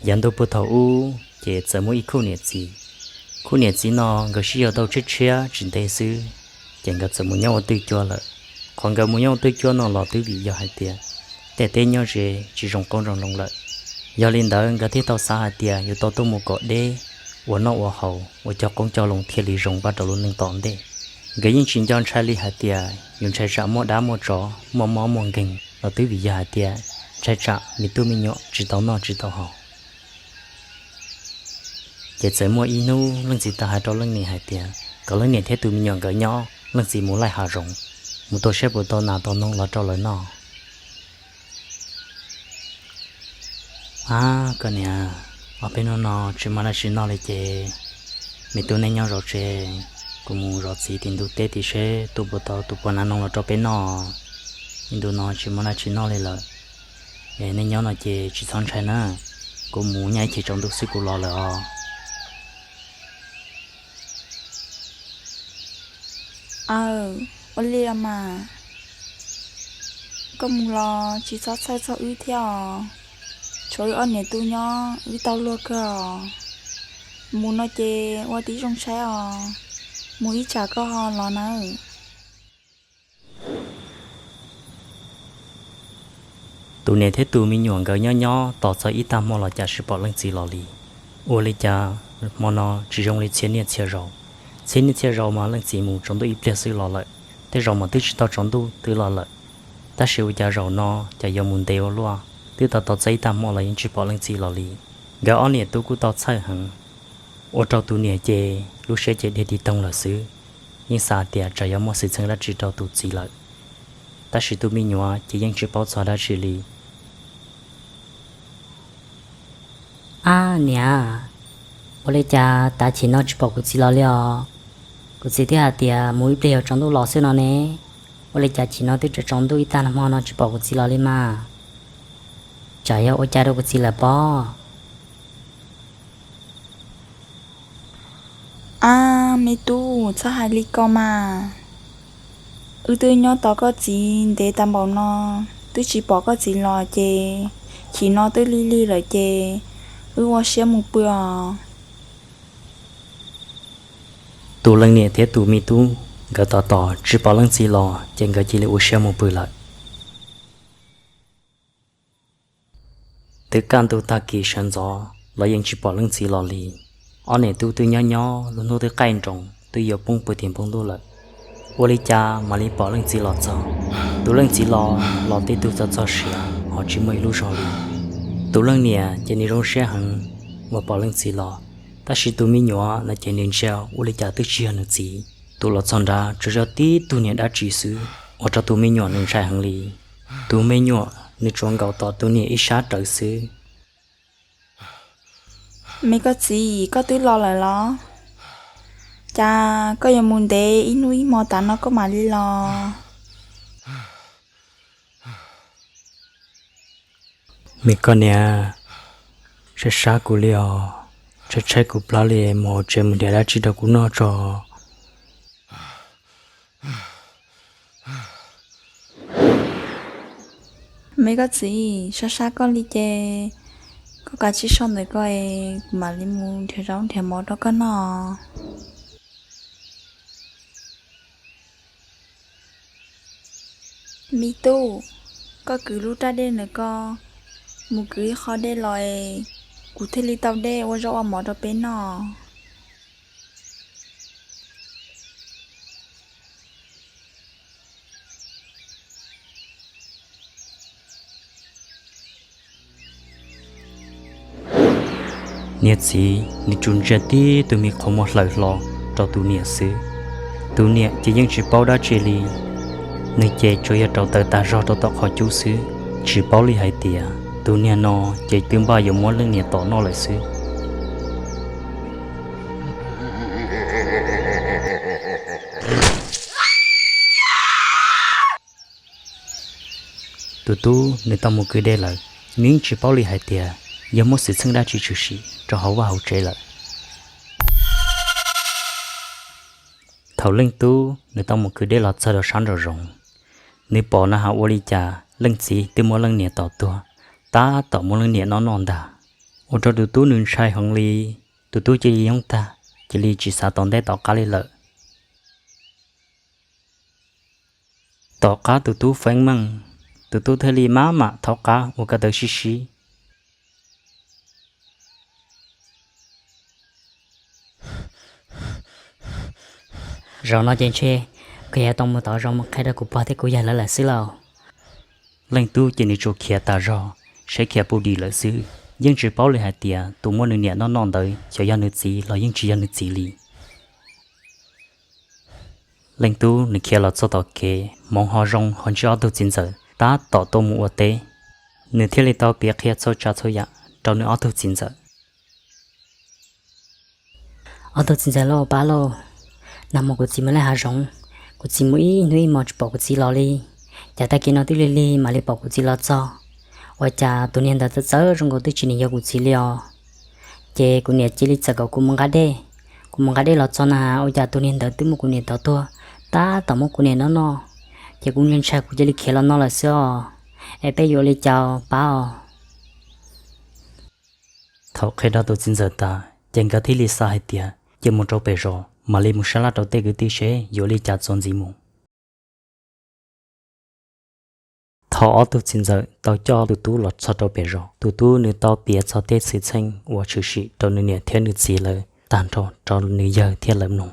Yav ntuj puag thaum ub ces txawm muaj ib khub niam txiv. Khub niam txiv no nkawd sib yuav tau tshiab tshiab tsis ntev xwb, ces nkawd txawm mus nyob ua twj cuab lawm. Qhov nkawd mus nyob ua twj cuab no los twb vim yog hais tias tej teb nyob ze tsis zoo qoob zoo loo lawm. Yog li ntawd nkawd thiaj tau xav hais tias yuav tau tuaj mus kom deb, ua noj ua haus ua cog qoob cog loo thiaj li zoo pab rau lub neej tom ntej. Nkawd yeej tsis nco ntshai li hais tias yus ntshai tsam muaj dab muaj tsov muaj mob muaj nkeeg los twb vim yog hais tias ntshai tsam me tub me nyuam tsis tau noj tsis tau haus. Ces txawm muaj ib hnub leej txiv tau hais rau leej niam hais tias kom leej niam thiab tus me nyuam nkawd nyob, leej txiv mus laij hav zoov, mus tua siab puas tau nas tau noog los rau lawv noj. Ab koj niam, ob peb hnub no tsis muaj dab tsi noj li ces me tub neb nyob zov tsev, kuv mus zov txiv tim ntug teb tim seb tua puas tau tus puas nas noog los rau peb noj. Ib ntus no tsis muaj dab tsi noj li lawm, es neb nyob no ces tsis txhob ntshai na, kuv mus nyob ib chim tsaus ntuj xwb kuv los lawm os. Aw, ua li los mas, koj mus los tsis txhob txhawj txog wb thiab os. Tshuav wb ob niam tub nyob wb tau luag kawg os. Mus no ces ua tib zoo saib os, mus ib tsam koj ho los nawb. Tus niam thiab tus me nyuam nkawd nyob nyob tos txog ib tag hmo los cas tsis pom leej txiv los li. Ua li cas hmo no tsis zoo li txhia niaj txhia zaus? Txhia niaj txhia zaus mas leej txiv mus tsaus ntuj ib pliag xwb los lawm, tej zaum mas twb tsis tau tsaus ntuj twb los lawm. Tab sis ua cas zaum no cas yuav mus ntev ua luaj, twb tau tos txog ib tag hmo los yeej tsis pom leej txiv los li. Nkawd ob niam tub kuj tau txhawj heev, ua rau tus niam ces lub siab ces dhia tig toog lawm xwb, yeej xav tias tsam yuav muaj xwm txheej dab tsi rau tus txiv lawm. Tab sis tus me nyuam ces yeej tsis paub txog dab tsi li. Ab niam, ua li cas tav chim no tsis pom kuv txiv los li os? Kuv txiv twb hais tias mus ib pliag yuav tsaus ntuj los xwb no ne. Ua li cas chim no twb tsaus ntuj ib tag hmo no tsis pom kuv txiv los li mas? Tsam yog ua cas rau kuv txiv lawm pob? Ab me tub, txhob hais li ko mas. Wb twb nyob tos koj txiv ntev tas npaum no, twb tsis pom koj txiv los ces chim no twb lig lig lawm ces wb ua siab mus pw os. Tus leej niam thiab tus me tub nkawd tos tos tsis pom leej txiv los ces nkawd cia li ua siab mus pw lawm. Twb kaj ntug tag kis sawv ntxov los yeej tsis pom leej txiv los li. Ob niam tub twb nyob nyob lub hnub twb qaij nroos twb yuav poob puag tim npoo ntuj lawm, ua li cas mam li pom leej txiv los txog. Tus leej txiv los los tib tug txog txog siav ho tsis muaj ib lub zog li. Tus leej niam ces nws zoo siab heev uas pom leej txiv los, tab sis tus me nyuam no ces nws ntsia ua li cas twb tsis yog nws txiv. Tus los txog nrad tsuas yog tib tug niag dab tsi xwb, ua rau tus me nyuam nws ntshai heev li. Tus me nyuam nws tsuas nkaum tos tus niam ib sab rawv xwb. Me koj txiv, koj twb los lawm los? Cas koj yuav mus ntev ib hnub ib hmo tas no koj mam li los? Me koj niam, sab sab kuv li os, tshaib tshaib kuv plab li, mus hauv tsev mus nrhiav dab tsi rau kuv noj tso. Me koj txiv, sab sab koj li ces koj kav tsij so ntawm ko es kuv mam li mus nrhiav zaub nrhiav mov rau koj noj. Me tub, koj kwv lub raj dej ntawm ko mus kwv ib qho dej los es kuv thiaj li tau dej ua zaub ua mov rau peb noj. Niag txiv nws tsuas ntsia tib tug me qhov muag hlawm hlo rau tus niam xwb. Tus niam ces yeej tsis paub dab tsi li, nws ces tsuas yog rauv taws tas zog rau tom qhov cub xwb, tsis paub li hais tias tus niag no ces twb npaj yuav muab leej niam tom noj lawm xwb. Tus tub nws tau mus kwv dej lawm, nws yeej tsis paub li hais tias yog muaj xwm txheej dab tsi tshwm sim rau hauv vaj hauv tsev lawm. Thaum leej tub nws tau mus kwv dej los txog rau sab nraum zoov, nws pom na has ua li cas leej txiv twb muab leej niam tom tuag, tab tom muab leej niam noj noj ntag. ua rau tus tub nws ntshai heev li. Tus tub cia li yoog tag, cia li tsis xav tom ntej tom qab li lawm. Tom qab tus tub feeb meej, tus tub thiaj li maj mam thaub qab ua ko taw sib sib. Zaum no ces ntshe koj yuav tau mus tom zos mus qhia rau kuv pog thiab kuv yawg lawv lawm xwb lauj. Leej tub ces nws tsuas khiav tas zog, saib khiav puv dim lawm xwb, yeej tsis paub li hais tias tus muab nws niam noj noj ntawd xyov yog nws txiv los yeej tsis yog nws txiv li. Leej tub nws khiav los txog tom kev, hmoov ho zoo ho ntsib ob tug txiv ntxawm tab tom tuaj mus ua teb. Nws thiaj li tau piav qhia txhua tsav txhua yam rau nws ob tug txiv ntxawm. Ob tug txiv ntxawm lauj, pab lauj, nag hmo kuv txiv mus laij hav zoov, kuv txiv mus ib hnub ib hmos tsis pom kuv txiv los li. Cas tag kis no twb lig lig mam li pom kuv txiv los txog. Ua cas tus niag ntawd txawv txawv zoo nkaus twb tsis nim yog kuv txiv li os. Ces kuv niam cia li txawm kom kuv mus nqa dej. Kuv mus nqa dej los txog na, ua cas tus niag ntawd twb muab kuv niam tov tuag, tab tom muab kuv niam noj noj. Ces kuv ntshai ntshai kuv cia li khiav los no lawm xwb os. Es peb yuav ua li cas pab os? Thaum qhia rau tus txiv ntxawm tas ces nkawd thiaj li xav hais tias cia mus rau pem zos mam li mus sab laj rau tej kwv tij seb yuav ua li cas txuas ntxiv mus. Thaum ob tug txiv ntxawm tau coj tus tub los txog rau pem zos, tus tub nws tau piav txog tej xwm txheej uas tshwm sim rau nws niam thiab nws txiv lawv tag nrho rau nws yawg thiab lawv mloog.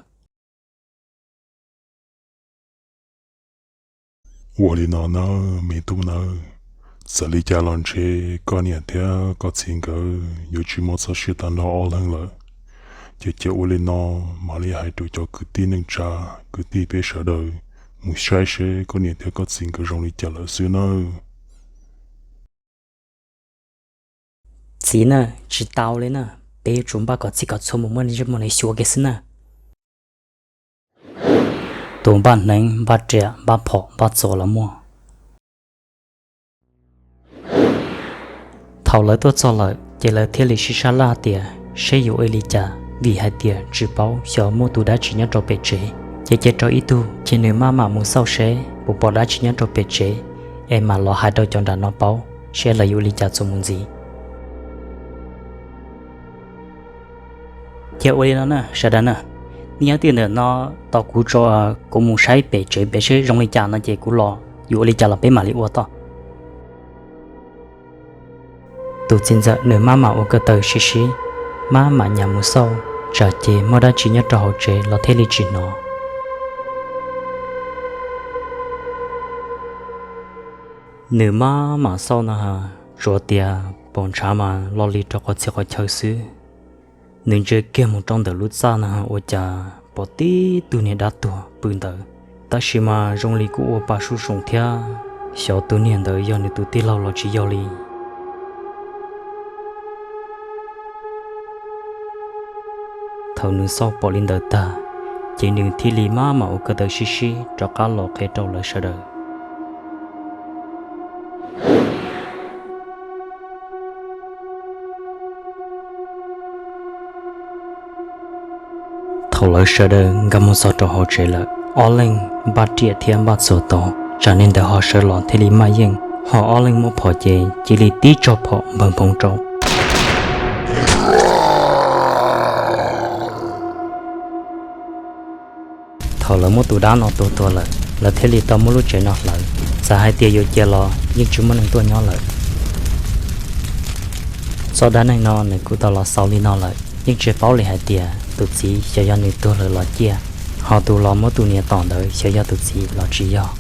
Ua li no nawb me tub nawb, txawm li cas los ntshe koj niam thiab koj txiv nkawd yuav tsis muaj txoj sia tag nrho ob leeg lawm. Ces cia ua li no, mam li hais rau cov kwv tij neej tsa, kwv tij peb sawv daws mus saib seb koj niam thiab koj txiv nkawd zoo li cas lawm xwb nawb. Txiv na, tsis tau li na, peb yuav tsum npaj kom txhij kom txhua mus muab nws ntsej muag nws xyuas kiag xwb na. Tus npaj hneev npaj riam npaj phom npaj txuas los muaj. Thaum lawv tuaj txog lawm ces lawv thiaj li sib sab laj tias seb yuav ua li cas, vim hais tias tsis paub xyov muaj tus dab tsi nyob rau pem tsev. Ces cia rau ib tug ces nws maj mam mus xauj seb puas pom dab tsi nyob rau pem tsev, es mam los hais rau cov nram no paub seb lawv yuav ua li cas txuas mus ntxiv. Cia ua li no na sawv daws na, nej nyob twj ntawm no tos kuv tso, kuv mus saib pem tsev pem seb zoo li cas no ces kuv los, yuav ua li cas los peb mam li ua tod. Tus txiv ntxawm nws maj mam ua ko taw sib sib, maj mam nyas mus xauj, tsam ces muaj dab tsi nyob rau hauv tsev los thiaj li tsis hnov. Nws maj mam xauj no, tsuas tias pom ntshav mas lo li rau qhov txhia qhov chaw xwb. Nws ntsia kiag mus rau ntawm lub txaj no ua cas pom tib tug niag dab tuag pw ntawd, tab sis mas zoo li kuj ua pa suj soom thiab, xyov tus niag ntawd yog nws tus tij laug los tsis yog li. Thaum nws xauj pom li ntawd tag, ces nws thiaj li maj mam ua ko taw sib sib rov qab los qhia rau lawv sawv daws. Thaum lawv sawv daws nkag mus txog rau hauv tsev lawm, ob leeg npaj riam thiab npaj txuas tod, tsam niag ntawd ho sawv los thiaj li maj yeej, ho ob leeg muab phom ces cia li tib tsob phom npawg nphoov rau. Thaum lawv muab tus dab no tua tuag lawm, lawv thiaj li tau muab lub tsev no hlawv, txawm hais tias yuav cia los yeej tsis muaj neeg tuaj nyob lawm. Txoj dab neeg no nws kuj tau los xaus li no lawm, yeej tsis paub li hais tias tus txiv xyov yog nws tuag lawm los ciaj, ho tus los muab tus niam tom ntawd xyov yog tus txiv los tsis yog.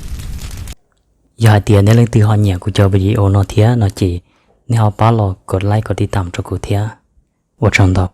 Yog hais tias nej leej twg ho nyiam kuv cov video no thiab no ces nej ho pab los kom like kom tiv tam rau kuv thiab. Ua tsaug ntau.